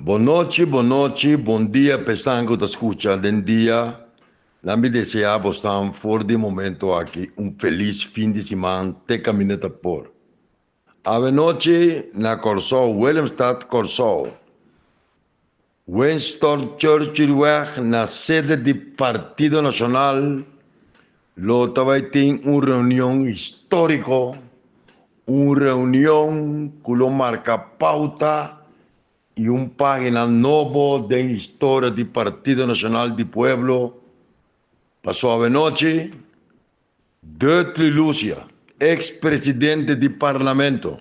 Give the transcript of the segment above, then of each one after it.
Bon nochi, bon nochi, bon dia pa esnan ku ta skucha den dia. Nan mi deseá bosnan for di momento aki un felis fin di siman te kaminda ta por. Awe nochi na Kòrsou, Willemstad, Kòrsou, Winston Churchillweg na sede di Partido Nashonal lo ta bai tin un reunion históriko. Un reunion ku lo marka pauta i un página nobo den historia di Partido Nashonal di Pueblo. Pasó awenochi, Dutly Lucia, eks presidente di Parlamento,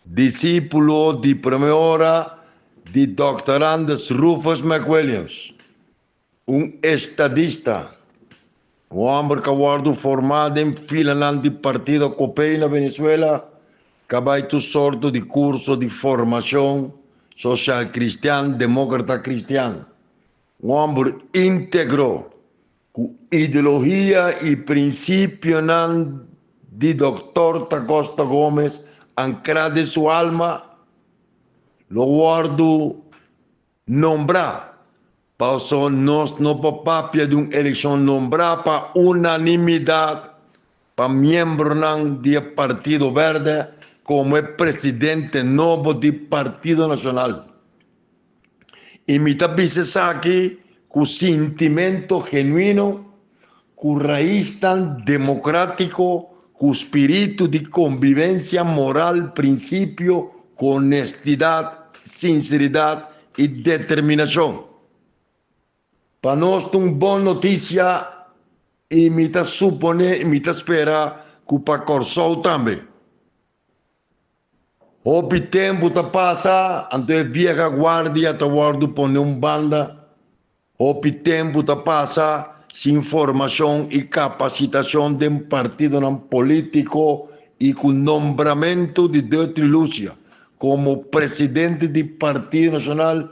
disípulo di promé ora di Dòkter Anders Rufus McWilliams, Un estadista, un hòmber ku a wòrdu formá den filanan di Partido Copey na Venezuela, ku a bai tur sorto di kurso di formashon sosial kristian, demókrata kristian. Un hòmber íntegro, ku ideologia i prinsipionan di Dòktor Tacosta Gomez ankrá den su alma, lo wòrdu Nombrá. Paso nos no por papia di un elekshon nombrá pa unanimidat pa miembronan di e Partido Berde komo e presidente nobo di Partido Nashonal. I mi ta bisa esaki ku sintimento genuino, ku raisnan demokratiko, ku spiritu di kombivensia moral, prinsipio, ku honestidat, sinseridat i determinashon. Pa nos ta un bon notisia i mi ta suponé i mi ta spera ku pa Kòrsou tambe. Hopi tempu ta pasa, anto e vieha guardia ta wòrdu pone un banda. Hopi tempu ta pasa sin formashon i kapasitashon den partidonan polítiko i ku nombramentu di Dutry Lucia komo presidente di Partido Nashonal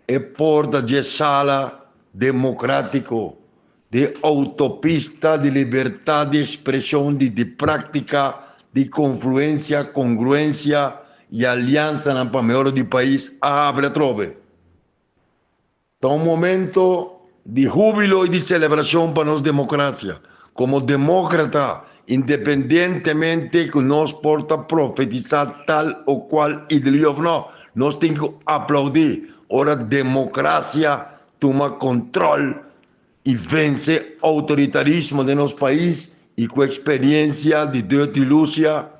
e porta dje sala demokratiko di outopista di libertat di ekspreshon di di práktika di konfluensia, kongruensia i aliansanan pa mehora di pais a habri atrobe. Ta un momento di hubilo y di celebracion pa nos democracia. Como democrata, independientemente cu nos por ta profetisa tal o cual ideologia of no, nos tin cu aplaudi ora democracia tuma control y vence autoritarismo den nos pais y cu experiencia di Dirty Lucia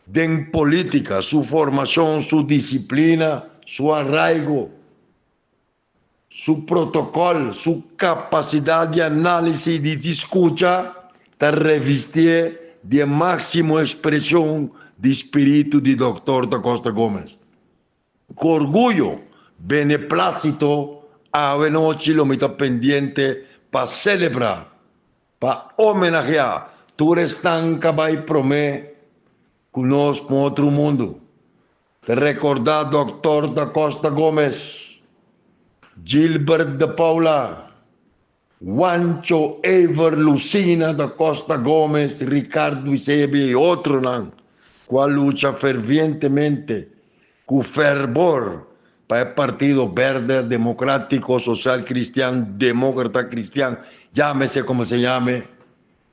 Den polítika, su formashon, su disiplina, su arraigo, su protokòl, su kapasidat di análisis i di skucha ta revistié di e máksimo ekspreshon di spiritu di Dòktor Da Costa Gomez. Ku orguyo, beneplácito, awe nochi lo mi ta pendiente pa selebrá Pa homenageá tur esnan ka bai promé ku nos pa un otro mundu. Ta rekordá Dòktor Da Costa Gomez, Gilbert de Paula, Juancho Ever Lucina Da Costa Gomez, Ricardo Eusebio i otronan ku a lucha fervientemente ku ferbor pa e Partido Berde, Democrático, Social Cristian, Demócrata Cristian, llámese como se llame,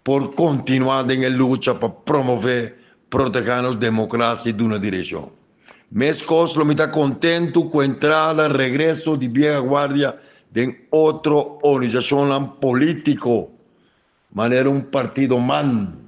por continuá den e lucha pa promové, protehá nos democracia y duna direccion. Mescos lo mi ta contento cu entrada, regreso di vieja guardia den otro organisacionnan politico, manera un partido man,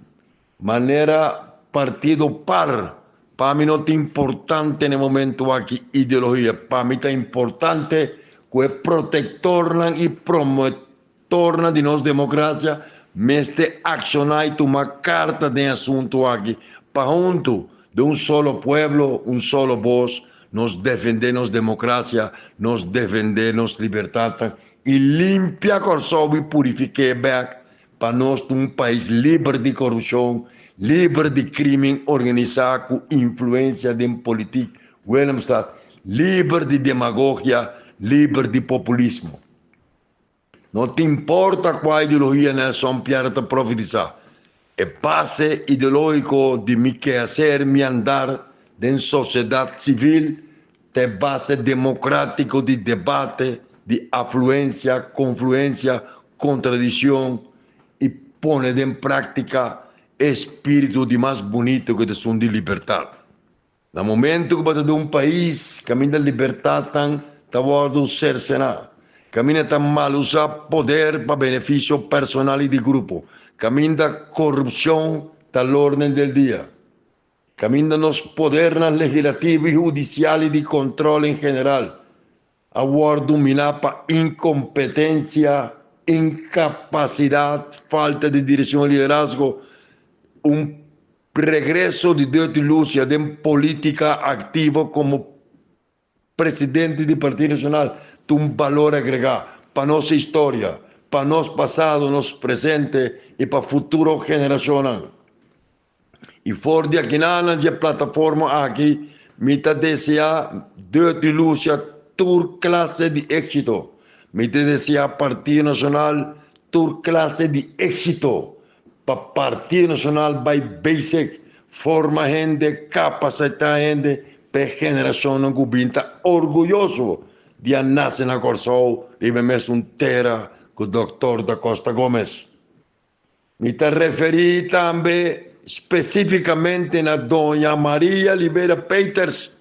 Manera partido par. Pa mi no ta importante na e momento aki ideologia. Pa mi ta importante ku e protektornan i promotornan di nos demokrasia mester akshoná i tuma karta den e asuntu aki pa huntu, den un solo pueblo, un solo bos, nos defendé nos demokrasia, nos defendé nos libertatnan i limpia Kòrsou i purifik'é bèk Pa nos ta un pais liber di korupshon, liber di krimen organisá ku influensia den politik, Willemstad, liber di demagogia, liber di populismo. No ta importa kua ideologia Nelson Pierre ta profetisá, e base ideológiko di mi kehaser, mi andar den sosiedat sivil. Ta e base demokrátiko di debate, di afluensia, konfluensia, kontradikshon i pone den práktika e spiritu di mas bunito ku ta esun di libertat. Na momento ku bo ta den un pais kaminda libertatnan ta wòrdu sersená, kaminda ta malusá poder pa benefisio personal i di grupo, kaminda korupshon ta l'órden del dia, Kaminda nos podernan legislativo i hudisial i di kontrol en general a wòrdu dominá pa inkompetensia, inkapasidat, falta di direkshon i liderazgo, un regreso di Dirty Lucia den polítika aktivo komo presidente di Partido Nacional ta un balor agregá pa nos historia, pa nos pasado, nos presente i pa futuro generashonnan. I for di akinanan dje plataforma aki mi ta deseá Dirty Lucia tur klase di éksito. Mi ta deseá Partido Nacional tur klase di éksito pa Partido Nacional bai bezig forma hende, kapasitá hende pa e generashonnan ku bin ta orguyoso di a nase na Kòrsou riba e mesun tera ku Dòktor Da Costa Gomez. Mi ta referí tambe spesífikamente na Doña Maria Libera Peters,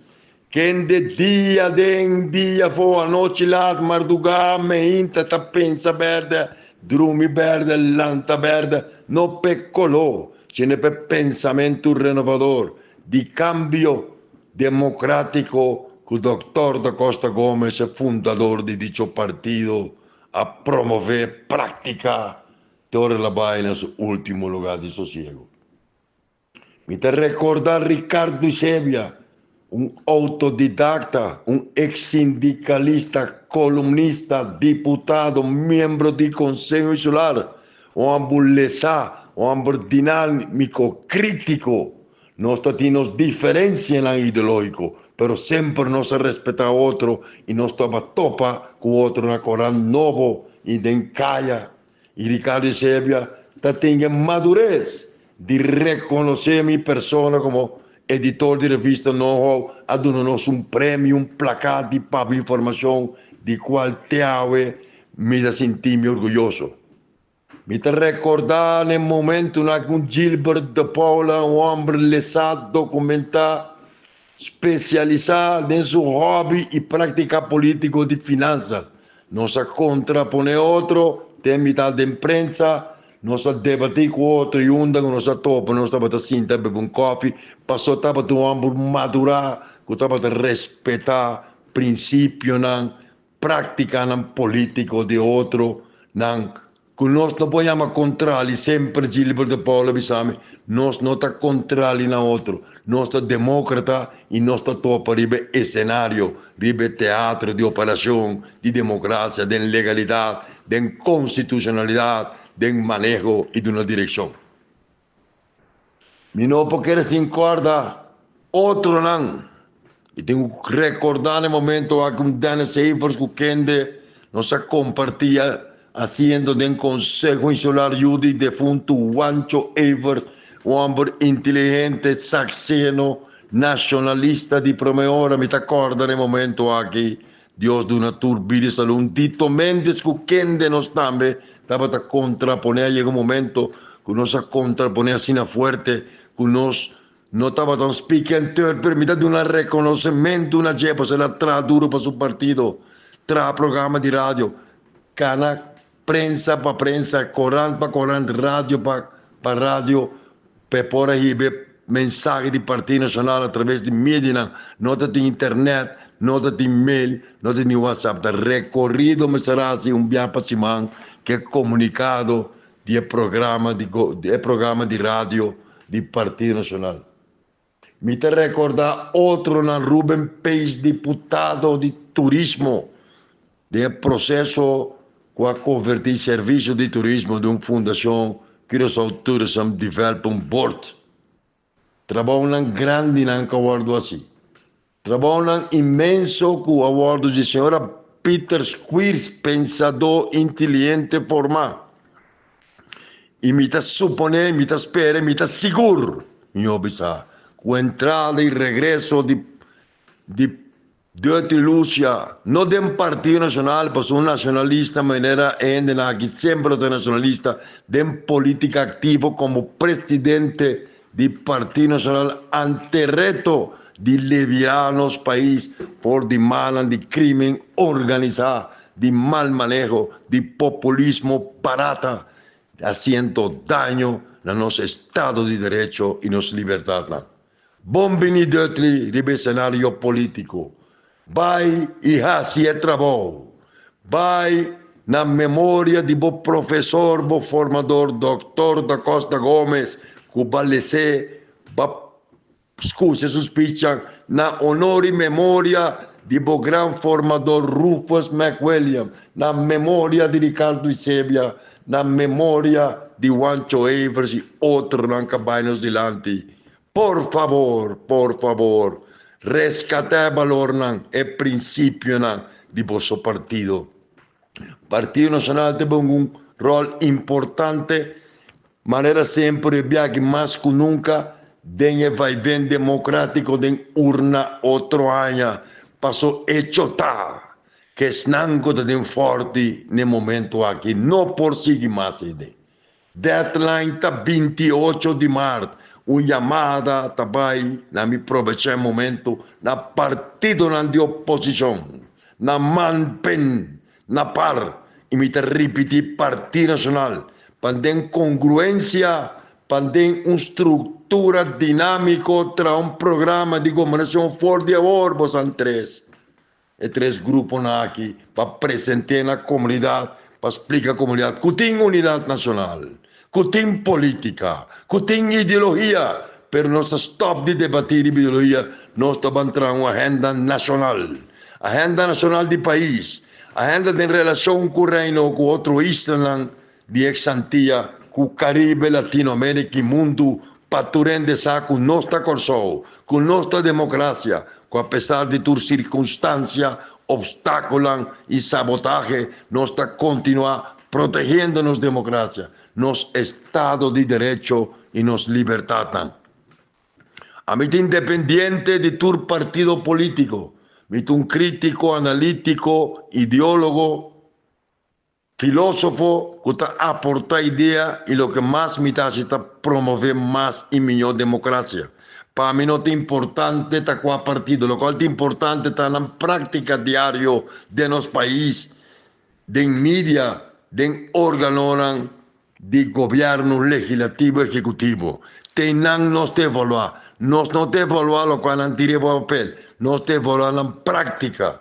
kende dia den dia afó, anochi lat, mardugá, meinta ta pensa bèrdè, drumi bèrdè, lanta bèrdè, no p'e koló, sino p'e pensamentu renovador di kambio demokrátiko ku Dòktor Da Costa Gomez, e fundador di dicho partido, a promové práktika te ora el a bai na su último lugá di sosiego. Mi ta rekordá Ricardo Isebia, un outodidakta, un eks-sindikalista, kolumnista, diputado, miembro di Konseho Insular, un hòmber lesá, un hòmber dinámiko, krítiko. Nos ta tin nos diferensianan ideológiko, pero semper nos a respetá otro i nos tabata topa ku otro na korant nobo i den kaya. I Ricardo Isebia ta tin e madures di rekonosé mi persona komo editor di revista Know-How a duna nos un premio, un plakat di papia informashon di kual te awe mi ta sinti mi orguyoso. Mi ta rekordá na e momentunan ku Gilbert de Paula, un hòmber lesá, dokumentá, spesialisá den su hòbi i práktika polítiko di finansas, Nos a kontraponé otro den mitat den prensa, nos a debatí ku otro i unda ku nos a topa nos tabata sinta bebe un kòfi, paso tabata un hòmber madurá ku tabata respetá prinsipionan, práktikanan polítiko di otronan Ku nos no por yama kontrali, semper Gilbert de Paul a bisa mi, nos no ta kontrali na otro, nos ta demókrata i nos ta topa riba e esenario, riba e teatro di operashon di demokrasia den legalidat, den konstitushonalidat, den maneho i duna direkshon. Mi no por kere sin kòrda otronan. Mi tin ku rekordá na e momento aki un Dennis Evers ku kende nos a kompartí asiento den Konseho Insular yu di defuntu Wancho Evers, un hòmber inteligente, sakseno, nashonalista di promé ora. Mi ta kòrda na e momento aki. Dios duna tur bida i salú. Un Tito Méndez ku kende nos tambe tabata kontraponé. A yega un momento ku nos a kontraponé asina fuerte ku nos no tabata un speak and third, pero mi ta duna rekonosementu na dje pasobra el a traha duru pa su partido, traha programa di radio, kana prensa pa prensa, korant pa korant, radio pa pa radio, pa e por a hiba e mensahe di Partido Nacional atraves di medianan. No ta tin internet, no ta tin mail, no ta tin whatsapp. Ta rekorido mester hasi un bia pa siman ku e komunikado di e programa di e programa di radio di Partido Nacional. Mi ta rekordá otronan Ruben Pace diputado di turismo den e proseso ku a konvertí servisio di turismo den un fundashon Curaçao Tourism Development Board. Trabounan grandinan ku a wòrdu hasi. Trabounan inmenso ku a wòrdu di señora Peter Squires pensadó inteliente formá. I mi ta suponé, mi ta spera i mi ta sigur, mi hopi sa, ku entrada i regreso di di. Dirty Lucia, no den Partido Nacional, pasobra un nacionalista manera e hendenan aki semper lo ta nacionalista, den politica activo como presidente di Partido Nacional ante reto di liberá nos pais for di malnan di crimen organisa, di mal maneho, di populismo barata, haciendo daño na nos estado di derecho y nos libertadnan. Bon bini Dutly riba e senario politico. Bai y haci e trabou. Bai na memoria di bo profesor, bo formador Doctor Da Costa Gomez cu ba les'é, ba scucha su speechnan na honor y memoria di bo gran formador Rufus McWilliam, na memoria di Ricardo Isebia, na memoria di Juancho Evers y otronan ca bai nos dilanti. Por fabor, por fabor, rescata e balornan, e principionan di boso partido. Partido Nacional ta bon un rol importante, manera semper e biaha mas cu nunca den e vaiven democratico den urna otro aña, paso hecho ta cu esnan cu ta den forti n'e momento aki no por sigui mas ey. Deadline ta 28 di maart. Un yamada ta bai na mi probecha e momento na partidonan di oposicion, na man, pen, na par y mi ta ripiti Partido Nacional pa den congruencia, pa den un structura dinamico traha un programa di gobernacion for di awor bosan tres. E tres gruponan aki pa present'é na komunidat pa splika komunidat ku tin unidat nashonal, ku tin polítika, ku tin ideologia, pero nos ta stòp di debatí riba ideologia, nos ta ban traha un agenda nashonal, agenda nashonal di pais, agenda den relashon ku Reino, ku otro islanan di eks Antia, ku Karibe, Latinoamérika i mundu pa tur hende sa ku nos ta Kòrsou, ku nos ta demokrasia, ku apesar di tur sirkunstansia, opstákulonan i sabotahe, nos ta kontinuá protehiendo nos demokrasia, nos estado di derecho i nos libertatnan. Ami ta independiente di tur partido polítiko. Mi ta un krítiko, analítiko, ideólogo. Filósofo ku ta aportá idea i loke mas mi ta hasi ta promové mas i mihó demokrasia. Pa mi no ta importante ta kua partido, lokual ta importante ta nan práktika diario den nos pais, den media, den órganonan di gobièrnu legislativo ehekutivo. Te nan nos ta evaluá. Nos no ta evaluá lokual nan tira riba papel, nos ta evaluá nan práktika.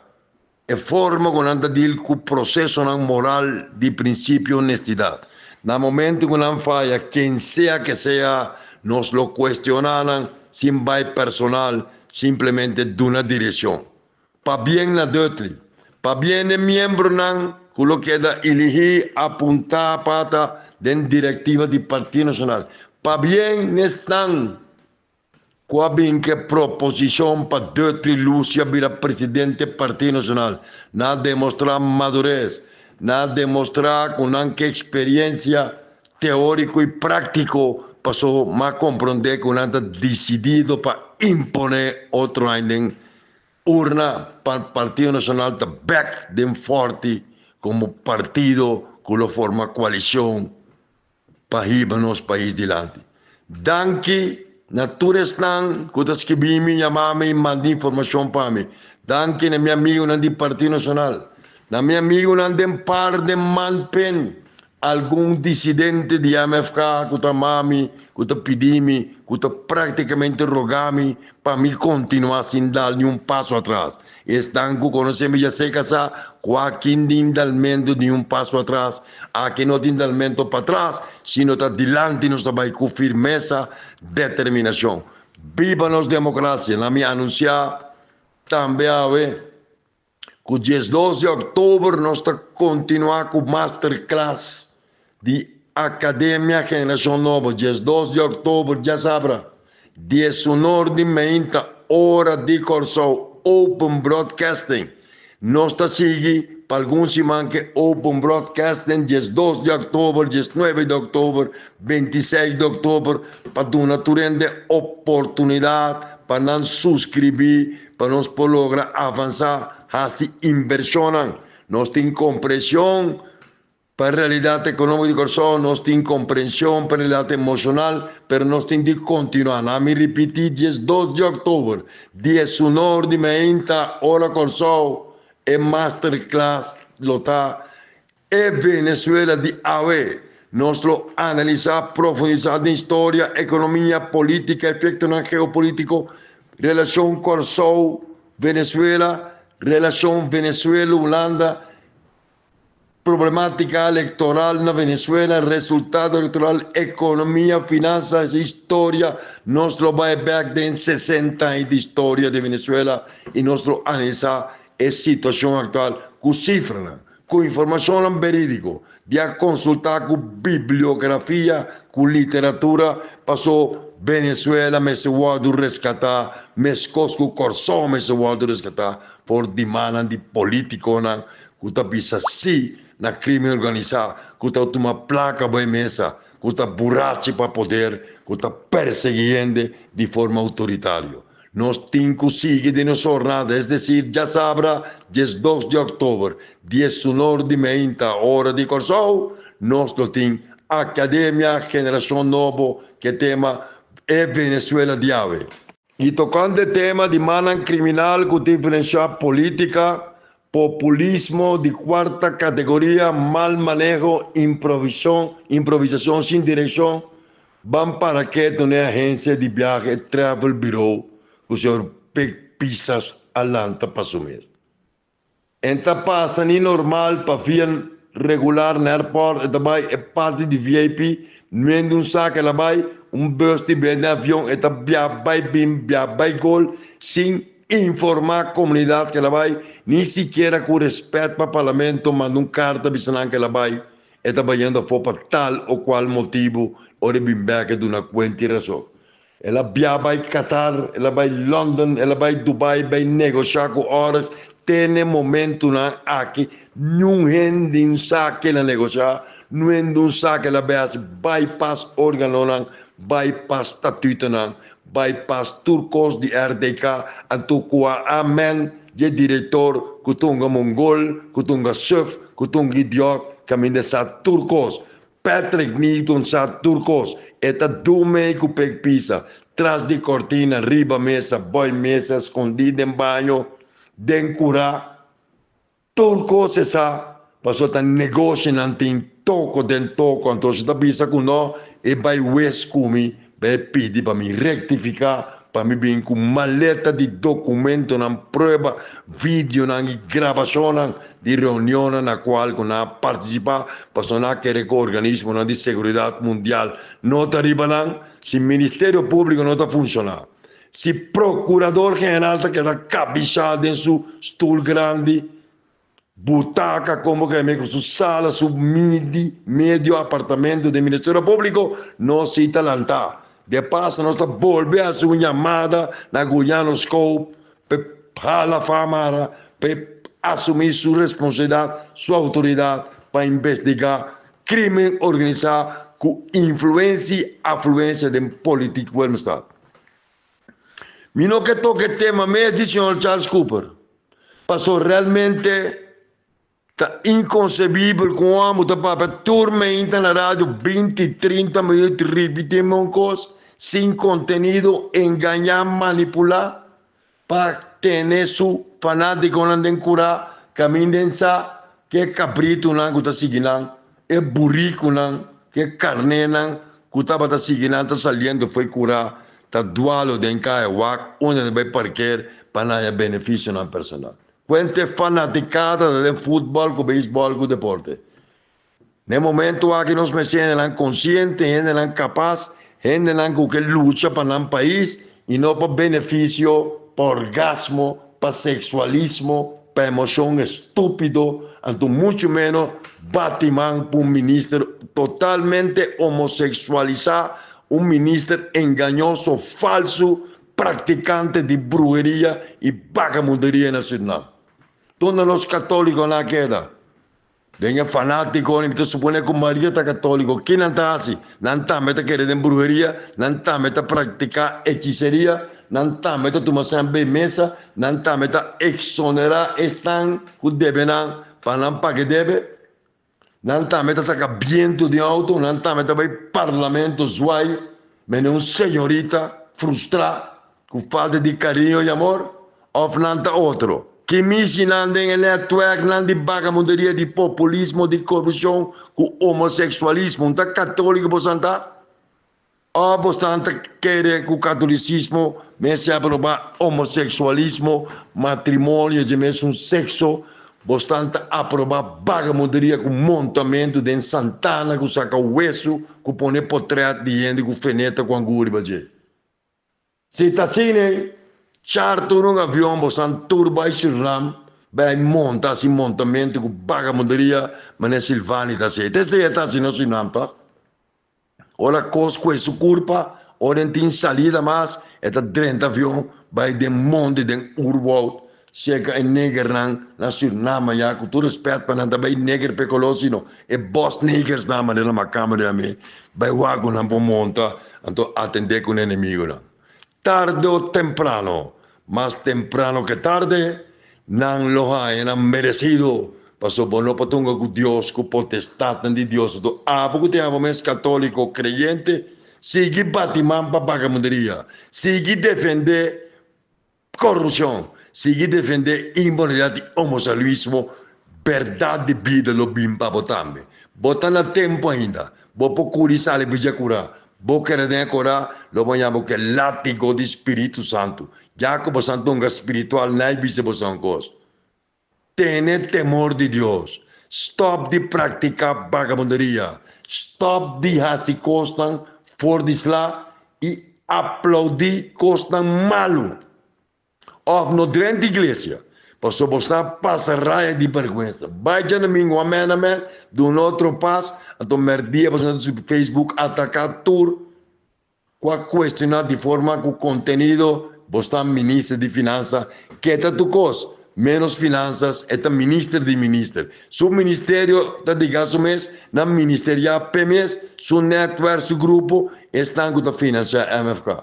E forma ku nan ta deal ku prosesonan moral di prinsipio honestidat. Na momento ku nan faya, ken sea ke sea, nos lo kuestioná nan sin bai personal, simplemente duna direkshon. Pabien na Dutly. Pabien e miembronan ku lo keda eligí, apuntá pata den direktiva di Partido Nashonal. Pabien n'esnan Ku a bin ku e proposishon pa Dutry Lucia bira presidente Partido Nacional, nan a demostrá madures, nan a demostrá ku nan ke eksperensia teóriko i práktiko paso m'a komprondé ku nan ta disidido pa imponé otro aña den urna pa Partido Nacional ta bèk den fòrti komo partido ku lo forma koalishon pa hiba nos pais dilanti. Danki na tur esnan ku ta skibi mi, yama mi i manda informashon pa mi. Danki na mi amigunan di Partido Nashonal, na mi amigunan den par den Manpen, algun disidente di MFK ku ta ama mi, ku ta pidi mi, ku ta praktikamente roga mi pa mi kontinuá sin dal niun paso atras. Esnan ku konosé mi ya sé kasá ku aki nin dalmentu ni un paso atras. Aki no tin dalmentu patras, sino ta dilanti nos ta bai ku firmesa, determinashon. Biba nos demokrasia! Na mi anunsiá tambe awe ku 12 di òktober nos ta kontinuá ku masterclass di Akademia Generashon Nobo, 12 di òktober djasabra, 11 or di meinta, ora di Kòrsou, Open Broadcasting. Nos ta sigui pa algun siman ku Open Broadcasting 12 di òktober, 19 di òktober, 26 di òktober pa duna tur hende oportunidat pa nan suskribí. pa nos por logra avansá, hasi invershonnan. Nos tin komprenshon pa e realidat ekonómiko di Kòrsou, nos tin komprenshon pa e realidat emoshonal, pero nos tin di kontinuá. Na mi ripití, 12 di òktober, 11 or di meinta, ora Kòrsou, e masterclass lo ta E Venezuela di awe. Nos lo analisá, profundisá den historia, ekonomia, polítika, efektonan geopolítiko, relashon Kòrsou, Venezuela, relashon Venezuela, Hulanda, problemátika elektoral na Venezuela, resultado elektoral, ekonomia, finansa, historia. Nos lo bai bèk den 60 aña di historia di Venezuela i nos lo analisá e situashon aktual ku sifranan, ku informashonnan berídiko, di a konsultá ku bibliografia, ku literatura, pasó Venezuela mester wòrdu reskatá meskos ku Kòrsou mester wòrdu reskatá for di mannan di polítikonan ku ta bisa sí na krímen organisá, ku ta tuma plaka bo e mesa, ku ta burachi pa poder, ku ta persegui hende di forma outoritario. Nos tin ku sigui den nos hornada, es desir djasabra 12 di òktober, 11 or di meinta, ora di Kòrsou, nos lo tin Akademia Generashon Nobo ku e tema E Venezuela di Awe. I tokante tema di mannan kriminal ku ta influenshá polítika, populismo di kuarta kategoria, mal maneho, improvisashon sin direkshon, Ban para ketu na e agensia di biahe e Travel Bureau ku señor Pik Pisas a lanta pa su mes. En ta pasa ni normal pa via regular na airport e ta bai e parti di VIP nuende un sak el a bai un bus di bende avion e ta bia bai bin bia bai gol sin informa komunidat ku el a bai ni sikiera ku respet pa parlamento manda un karta bisa nan ku el a bai. E ta bayendo afó pa tal o kual motibu, ora e bin bèk e duna kuenta i rason. El a bia bai Qatar, el a bai London, el a bai Dubai bai negoshá ku Oryx, te n'e momentunan aki niun hende n sa ke el a negoshá, niun hende n sa ke el a bai hasi bypass organonan, bypass statutonan, bypass tur kos di RDK, anto kua amen dje direktor ku ta hunga mongol, ku ta hunga suf, ku ta hunga idiot, kaminda e sa tur kos. Patrick Newton sa tur kos. E ta dume ku pek pisa, tras di kortina, riba mesa, boi mesa, skondí den baño, den kurá. Tur kos e sa, pasobra ta negoshinan tin toko den toko, anto si ta bisa ku no, e bai wes ku mi, bai pidi pa mi rektifiká, pa mi bin ku maleta di dokumentonan, prueba, videonan i grabashonnan di reunionnan na kual ku nan a partisipá, pasobra nan a kere ku organismonan di seguridat mundial no ta riba nan, si Ministerio Públiko no ta funshoná. Si Procurador General ta keda cabishá den su stoel grandi, butaca como ke cu su sala, su midi, medio apartamento den Ministerio Publico, nos si ta lantá. De paso nos ta bolbe haci un yamada na Guliano Scope p'e hala famara, p'e asumi su responsabilidad, su autoridad pa investiga crimen organisa cu influencia y afluencia den politiek Willemstad. Mi no ke toka e tema mes di señor Charles Cooper, paso realmente ta inconcebibel cu un homber ta papia tur meinta na radio 20, 30 minuut ripiti un cos sin contenido, engaña, manipula pa tene su fanaticonan den cura caminda en sa cu e cabritonan cu ta sigui nan, e buriconan, cu e carnenan cu tabata sigui nan ta saliendo fo'i cura ta dualo den kaya wak unda nan bai parker pa nan haña beneficionan personal. Kuente fanaticada ta den futbol cu beisbol cu deporte. Na e momento aki nos mester hendenan konsiente, hendenan kapas, hendenan ku ke lucha pa nan pais i no pa benefisio, pa orgasmo, pa seksualismo, pa emoshon estúpido, anto muchu ménos bati man pa un minister totalmente homoseksualisá, un minister engañoso, falsu, praktikante di bruheria i bagamunderia na Surinam. Donde nos katólikonan a keda? Den e fanátikonan, mi ta suponé ku mayoria ta katóliko. Ki nan ta hasi? Nan tambe ta kere den bruheria, nan tambe ta praktiká hechiseria, Nan tambe ta tuma sèn bay mesa, nan tambe ta exonerá esnan ku debe nan pa nan paga e debe. Nan tambe ta saka bientu den auto, nan tambe ta bay parlamento zwai mene un señorita frustrá ku falta di kariño i amor, òf nan ta otro. Ki misi nan den e netwerknan di bagamunderia, di populismo, di korupshon ku homoseksualismo? Un ta katóliko bosan ta? Òf bosan ta kere ku katolisismo mester aprobá homoseksualismo, matrimonio dje mesun sekso? Bosnan ta aprobá bagamunderia ku montamentu den santana ku saka wesu ku pone potrèt di hende ku feneta ku angu riba dje? Si ta asina, charter un avion bosan tur bai Surinam bai monta hasi montamentu ku bagamunderia manera Silvani ta hasi. Ta esei e ta hasi na Surinam ta? Ora kos kue su kurpa, ora e tin salida mas, e ta drenta avion bai den monte den oerwoud serka e negernan na Surinam aya ku tur respèt pa nan ta bai neger pekolo sino e bos negersnan manera makamba den ami bai wak ku nan por monta anto atendé ku nan enemigunan. Tarde o temprano, mas temprano ke tarde, nan lo haña nan meresido pasobra bo no por tunga ku Dios ku potestatnan di Dios anto abo ku ta yama bo mes katoliko kreyente sigui bati man pa bagamunderia sigui defendé Korupshon, sigui defendé inmoralidad i homosexualismo, berdad di bida lo bin pa bo tambe. Bo ta na tempu ainda, bo por kuri sali for dje kurá. Bo keda den e kurá, lo bo haña bo ku e látigo di Spiritu Santu. Ya ku boso a dunga spiritual, nai bisa boso un kos. Tene temor di Dios. Stòp di praktiká bagamunderia. Stòp di hasi kosnan for di sla i aplaudí kosnan malu. Òf no drenta iglesia, pasobra bo sa pasa raya di bèrgwensa. Bai djadumingu, amèn amèn, duna otro pas, anto mèrdia bo sa subi Facebook ataká tur ku a kuestioná di forma ku kontenido bo sta minister di finansa ke ta tur kos menos finansas e ta minister di minister su ministerio ta diga su mes na ministeriá p'e mes su netwerk su grupo esnan ku ta finansiá MFK.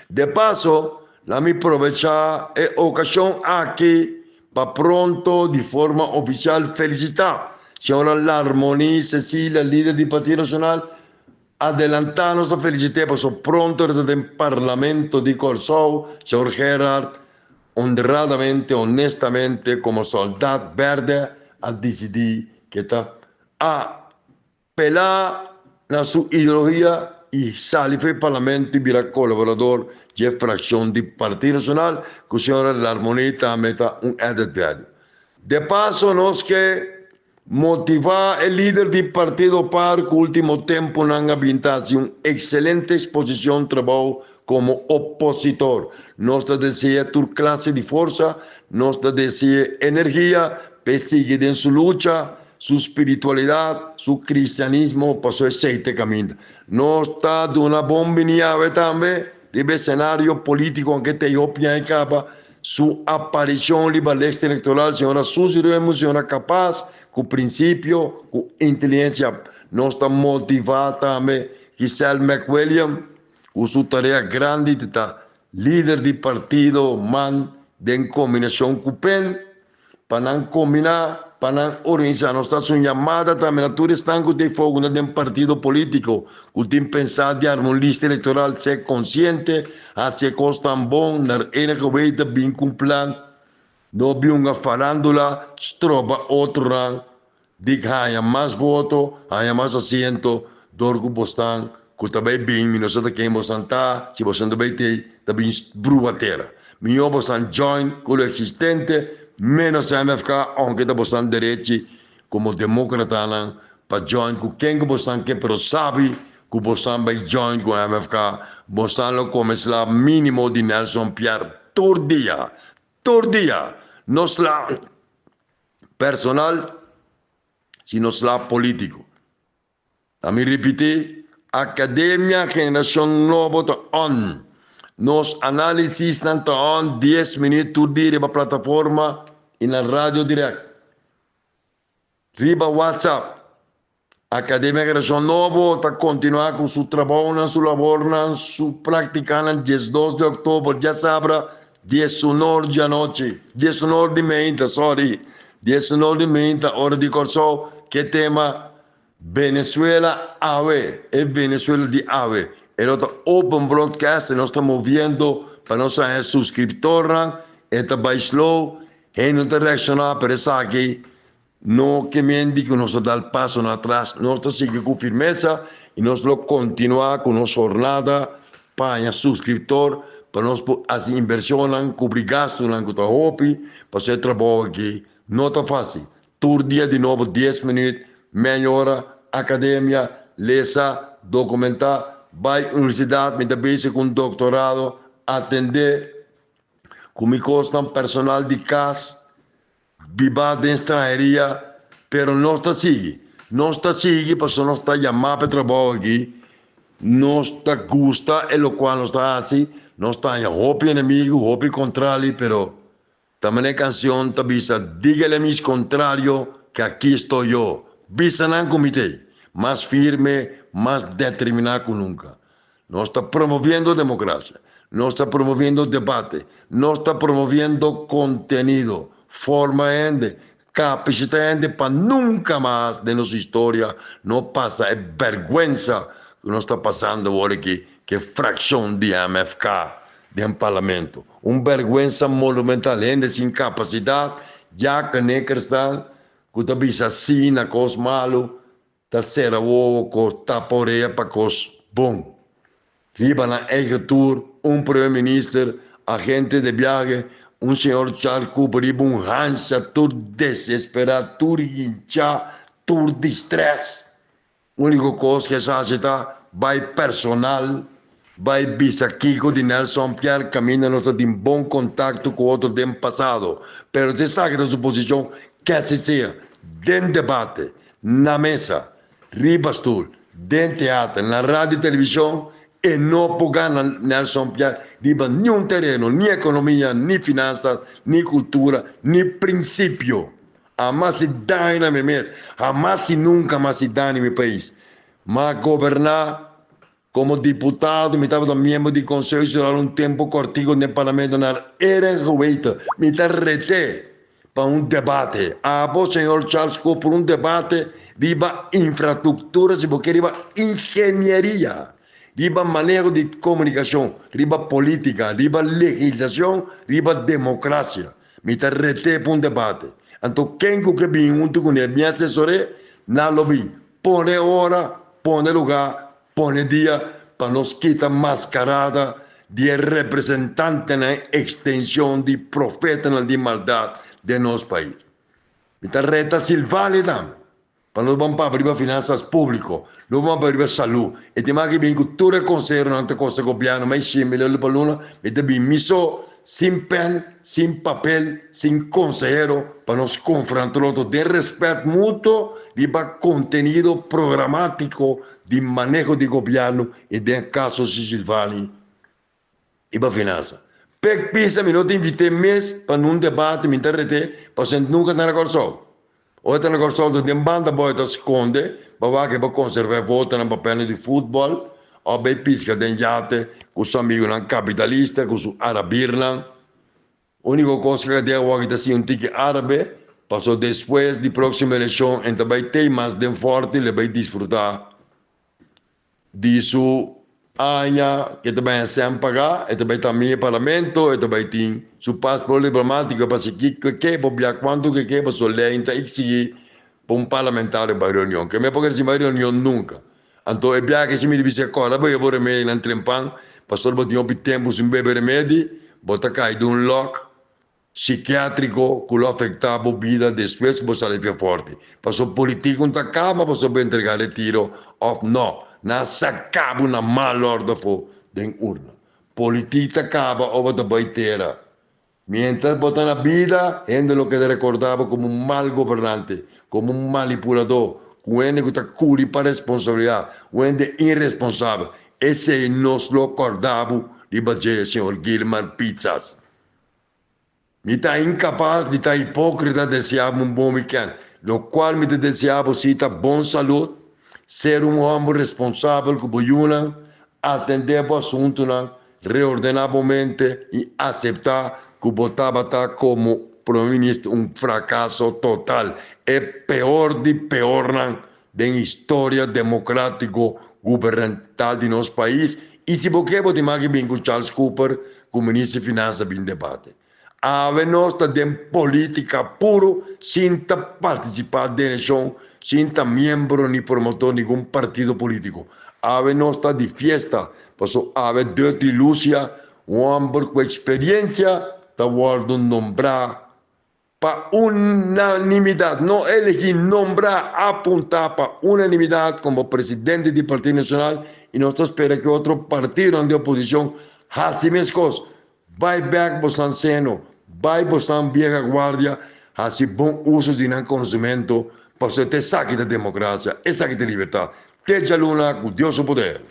De paso la mi probechá e okashon aki pa pronto di forma ofisial felisitá señora Larmonie Cecilia lider di Partido Nacional Adelantá nos ta felisit'é paso pronto e ta den Parlamento di Kòrsou, señor Gerard honradamente, honestamente komo sòldat bèrdè a disidí ke ta apelá na su ideologia i sali for e Parlamento i bira kolaborador dje frakshon di Partido Nacional ku señora Larmonie tambe ta un added value. De paso nos ke Motivá e lider di Partido par ku último tempunan a bin ta hasi un ekselente eksposishon trabou komo opositor. Nos ta dese'é tur klase di forsa, nos ta dese'é energia p'e sigui den su lucha, su spiritualidat, su kristianismo, paso esei ta e kaminda. Nos ta duna bon bini awe tambe riba e senario polítiko anke ta e hopi aña kaba. Su aparicion riba lista electoral, señora Suzy Remus, señora capaz, cu principio, cu inteligencia. Nos ta motiva tambe Giselle McWilliam cu su tarea grandi di ta lider di partido man den combinacion cu pen pa nan combina, pa nan organisa. Nos ta haci un yamada tambe na tur esnan cu ta fogunda den partido politico cu tin pensa di arma un lista electoral, ser consciente, haci e cosnan bon, naar enige weten bin cu un plan, no bin hunga farandula, stroba otronan di haña mas voto, haña mas asiento dor cu bosnan cu ta bay bin, mi no sa ta ken bosnan ta, si bosnan ta bay tey ta bin bruha tera. Mihó bosnan join cu lo existente, menos MFK, aunke ta bosnan derechi como democratanan pa join cu ken cu bosnan ke, pero sabi cu bosnan bay join cu MFK, bosnan lo come sla minimo di Nelson Pierre tur dia, tur dia, no sla personal, sino sla politico. Ta mi ripití, Akademia Generashon Nobo ta on. Nos análisisnan ta on dies minüt tur dia riba plataforma i na radio dirèkt. Riba WhatsApp. Akademia Generashon Nobo ta kontinuá ku su trabounan, su labornan, su práktikanan 12 di òktober, djasabra, 11 or djanochi, 11 or di meinta, sorry, 11 or di meinta, ora di Kòrsou, ku e tema Venezuela Awe, e Venezuela di awe. E lo ta open broadcast, nos ta moviendo pa nos haña suskriptornan, e ta bai slow, hende no ta reakshoná, pero esaki no ke men di ku nos ta dal pasonan atras, nos ta sigui ku firmesa i nos lo kontinuá ku nos jornada pa haña suskriptor pa nos por hasi invershonnan, kubri gastunan ku ta hopi, pasobra e trabou aki no ta fásil. Tur dia di nobo 10 minüt, mei ora, akademia, lesa, dokumentá, bai universidat, mi ta bezig ku un doktorado, atendé ku mi kosnan personal di kas, biba den stranheria, pero nos ta sigui. Nos ta sigui pasobra nos ta yamá pa e trabou aki, nos ta gusta e lokual nos ta hasi, nos ta haña hopi enemigu, hopi kontrali, pero tambe e kanshon ta bisa, "Dígale a mis contrarios que aquí estoy yo." Bisa nan ku mi t'ei, mas firme, mas determiná ku nunka. Nos ta promoviendo demokrasia, nos ta promoviendo debate, nos ta promoviendo kontenido, forma hende, kapasitá hende pa nunka mas den nos historia no pasa e bèrgwensa ku nos ta pasando awor aki, ku e frakshon di MFK den parlamento. Un bèrgwensa monumental, hende sin kapasidat, ya knekersnan ku ta bisa sí na kos malu, ta sera wowo ku tapa orea pa kos bon. Riba nan eigen tour, un prome minister, agente de viahe, un señor Charles Cooper riba un hansha tur desesperá, tur hinchá, tur di stress. Úniko kos ku e sa hasi ta bai personal, bai bisa kiko di Nelson Pierre kaminda nos ta tin bon kontakto ku otro den pasado. Pero te esaki ta su posishon, kese sea, den debate, na mesa, riba stul, den teater, na radio i televishon, e no por gana Nelson Pierre riba niun tereno, ni ekonomia, ni finansas, ni kultura, ni prinsipio. Hamas si daño na mi mes, hamas si nunka mas si daño mi pais. M'a goberná komo diputado, mi tabata miembro di Konseho Insular un tempu kòrtiku den Parlamento naar eer en geweten. Mi ta ret'é pa un debate. Abo, señor Charles Cooper, un debate riba infrastruktura, si bo ke riba ingenieria, riba maneho di komunikashon, riba polítika, riba legislashon, riba demokrasia. Mi ta ret'é pa un debate. Anto ken ku ke bin huntu kuné mi asesor'é, nan lo bin. Pone ora, pone lugá, pone dia pa nos kita maskarada di e representantenan ekstenshon di profetanan di maldat den nos pais. Mi ta reta Silvani tambe pa nos ban papia riba finansas públiko, nos ban papia riba salú. E tin mas ke bin ku tur e konseheronan ta kosta gobièrnu mai shen milion pa luna, mi ta bin mi so, sin pèn, sin papel, sin konsehero pa nos konfronta otro den rèspèt mutuo riba kontenido programátiko di maneho di gobièrnu i den kaso si Silvani riba finansa. Pek pisa mi no ta invit'é mes pa nun debate, mi ta ret'é pasobra nunka ta na Kòrsou. Ora ta na Kòrsou ta den banda bou e ta skonde pa wak e por konservá e votonan pa pène di futbòl òf bai piska den yate ku su amigunan kapitalista, ku su arabirnan. Úniko kos ku a wak ta siña un tiki árabe, pasobra despues di próksimo elekshon e ta bai tei mas den fòrti, lo e bai disfrutá di su aña ke ta bai hacian paga, e ta bai ta mi parlamento, e ta bai tin su paspoort diplomatico pa si kiko ke por bia cuanto ke ke pasobra ley ta exigi pa un parlamentario bai reunion. Ke mi a por kere sin bai reunion nunca. Anto e biaha si mi di bisa corda bo yeba bo remedi nan trempan pasobra bo tin hopi tempo sin bebe remedi, bo ta cay den un lock psikiatriko ku lo afektá bo bida despues ku bo sali fia forti. Pasobra politiko no ta kaba pasobra bo entregá retiro òf nò. Nan a saka bo na mal òrde afó den urna. Politik ta kaba òf bo ta bai tera. Miéntras bo ta na bida, hende lo keda rekordá bo komo un mal gobernante, komo un manipuladó, ku un hende ku ta kuri pa responsabilidat, un hende iresponsabel. Esei nos lo kòrda bo riba dje, señor Gilmar Pizzas. Mi ta inkapas di ta hipókrita deseá bo un bon wikènt. Lokual mi ta deseá bo si ta bon salud. Ser un hòmber responsabel ku bo yunan, atendé bo asuntunan, reordená bo mente i aseptá ku bo tabata komo Prome Minister un frakaso total, e peor di peornan den historia demokratiko gubernamental di nos pais i si bo ke bo tin maki bin ku Charles Cooper ku Minister di Finansa bin debate. Awe nos ta den politica puro sin ta participa den eleccion, sin ta miembro ni promotor ningun partido politico. Awe nos ta di fiesta paso awe Dutty Lucia, un homber cu experiencia, ta wordo nombra pa unanimidad, no elegi, nombra, apunta pa unanimidad como presidente di Partido Nacional y nos ta spera cu otro partidonan di oposicion haci mescos. Bai bek bosan seno, bai bosan bieha guardia, hasi bon uso di nan konosementu, pasobra ta esaki ta demokrasia, esaki ta libertat. Te djaluna ku Dios su poder.